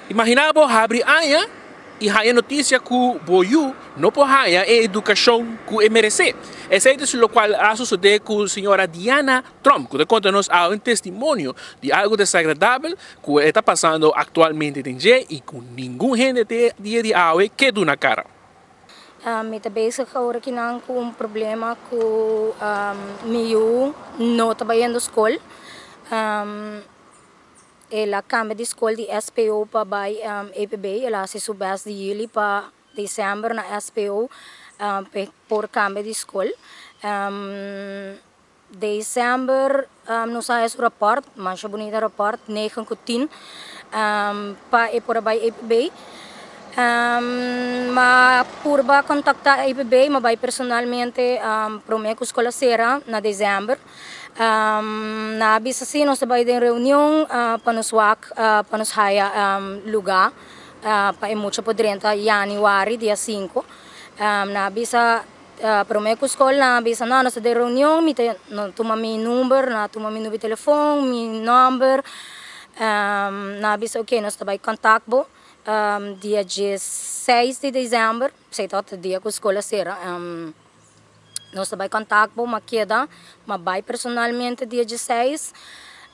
Imaginá bo habri aña i haña notisia ku bo yu no por haña e edukashon ku e meresé. Esei ta lokual a sosodé ku señora Diana Tromp, ku ta konta nos awe un testimonio di algu desagradabel ku e ta pasando aktualmente den dje i ku ningun hende te dia di awe ke duna kara. Mi ta bezig awor akinan ku un problema ku mi yu no ta bayendo skol. El a kambia di skol di SPO pa bai EPB. El a hasi su bes di juli pa december na SPO pa e por kambia di skol. December nos a haya su raport, masha bunita raport, negen ku tin, pa e por a bai EPB. M'a purba kontaktá EPB, m'a bai personalmente promé ku skol a sera na december. Nan a bisa si nos ta bai den reunion pa nos wak pa nos haya lugá pa e mucha por drenta yanüari dia sinku. Nan a bisa promé ku skol nan a bisa no nos ta den reunion mi ta nan tuma mi number nan a tuma mi number di telefon mi nòmber nan a bisa oke nos ta bai kontak bo dia diesseis di desèmber esei tabata dia ku skol a sera. Nos ta bai kontak bo, m'a keda, m'a bai personalmente dia dieseis.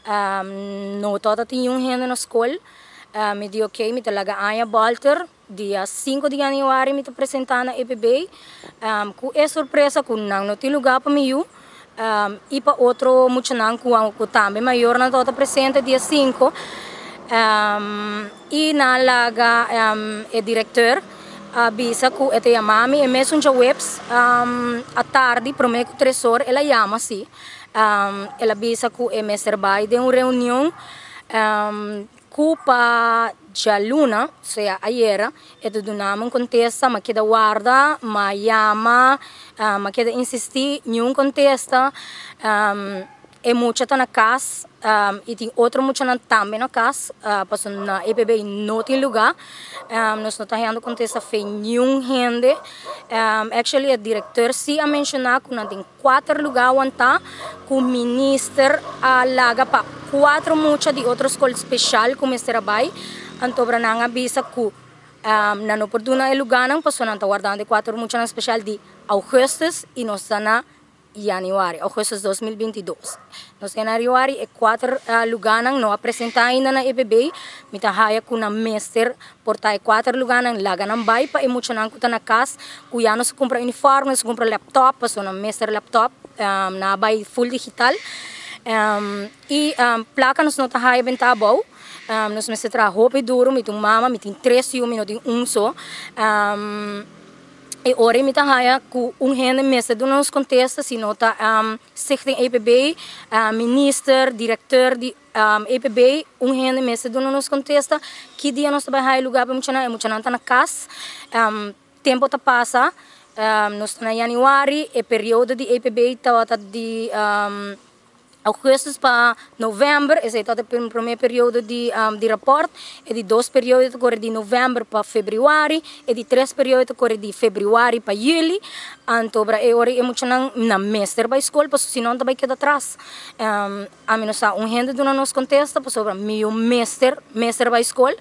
No tabata tin niun hende na skol. Mi di oke, mi ta laga aña bòlter. Dia sinku di yanüari mi ta presentá na EPB ku e sorpresa ku nan no tin lugá pa mi yu i pa otro muchanan ku tambe mayornan tabata presente dia sinku. I nan laga e direkteur a bisa ku e ta yama mi e mesun djaweps atardi prome ku tres or el a yama si. El a bisa ku e mester bai den un reunion ku pa djaluna, osea ayera, e ta duna mi un kontesta, mi a keda warda, mi a yama, mi a keda insisti, niun kontesta. E mucha ta na kas i tin otro muchanan tambe na kas pasobra na EPB no tin lugá. Nos no ta hendo kontesta fe niun hende. Actually e direkteur si a menshoná ku nan tin kuater lugá wantá ku minister a laga pa kuater mucha di otro skol speshal ku mester a bai. Antobra nan a bisa ku nan no por duna e lugánan pasobra nan ta wardando e kuater muchanan speshal di augustus i nos ta na Januari, augustus 2022. Nos den januari e kuater lugánan no a presentá ainda na EPB. Mi ta haya ku nan mester por ta e kuater lugánan laga nan bai pa e muchanan ku ta na kas ku ya nos a kumpra uniforme, nos a kumpra laptop pasobra nan mester laptop, nan a bai full digital. I plaka nos no ta haya bentá abou. Nos mester traha hopi duru. Mi ta un mama, mi tin tres yu, mi no tin un so. E ora ei mi ta haña ku un hende mester duna nos kontesta si no ta Stichting EPB, minister, direkteur di EPB, un hende mester duna nos kontesta ki dia nos ta bai haña lugá pa e muchanan, e muchanan ta na kas, tempu ta pasa, nos ta na yanüari, e periodo di EPB tabata di. Augustus pa november, esei ta e prome periodo di di raport, e di dos periodo ta kore di november pa februari, e di tres periodo ta kore di februari pa juli, anto ora e ora e muchanan nan mester bai skol pasobra si no nan ta bai keda atras. Ami no sa un hende duna nos kontesta pasobra mi yu mester mester bai skol.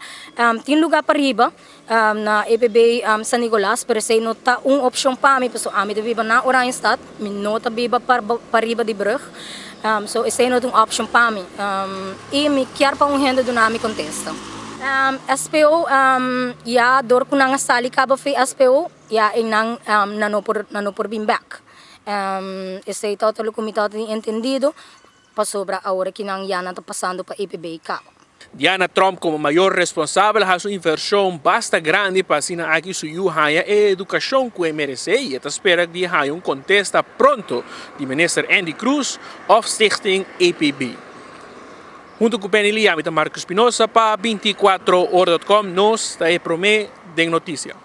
Tin luga pariba na EPB San Nicolas, pero esei no ta un opcion pa mi, pasobra ami ta biba na Oranjestad, mi no ta biba pariba di brug, so esei no ta un opcion pa mi, y mi kier pa un hende duna mi contesta. SPO, ya dor cu nan a sali caba fi SPO, ya eynan nan no por nan no por bin bek. Esei ta otro loke mi ta tin entendido, pasobra awor ki nan ya nan ta pasando pa EPB caba. Diana Tromp komo mayor responsabel a hasi un invershon basta grandi pa asina aki su yu haña e edukashon ku e meresé i e ta spera di haña un kontesta pronto di Minister Endy Croes òf Stichting EPB. Huntu ku Penny Lee ami ta Marco Espinosa pa 24 ora dot com, nos ta e promé den notisia.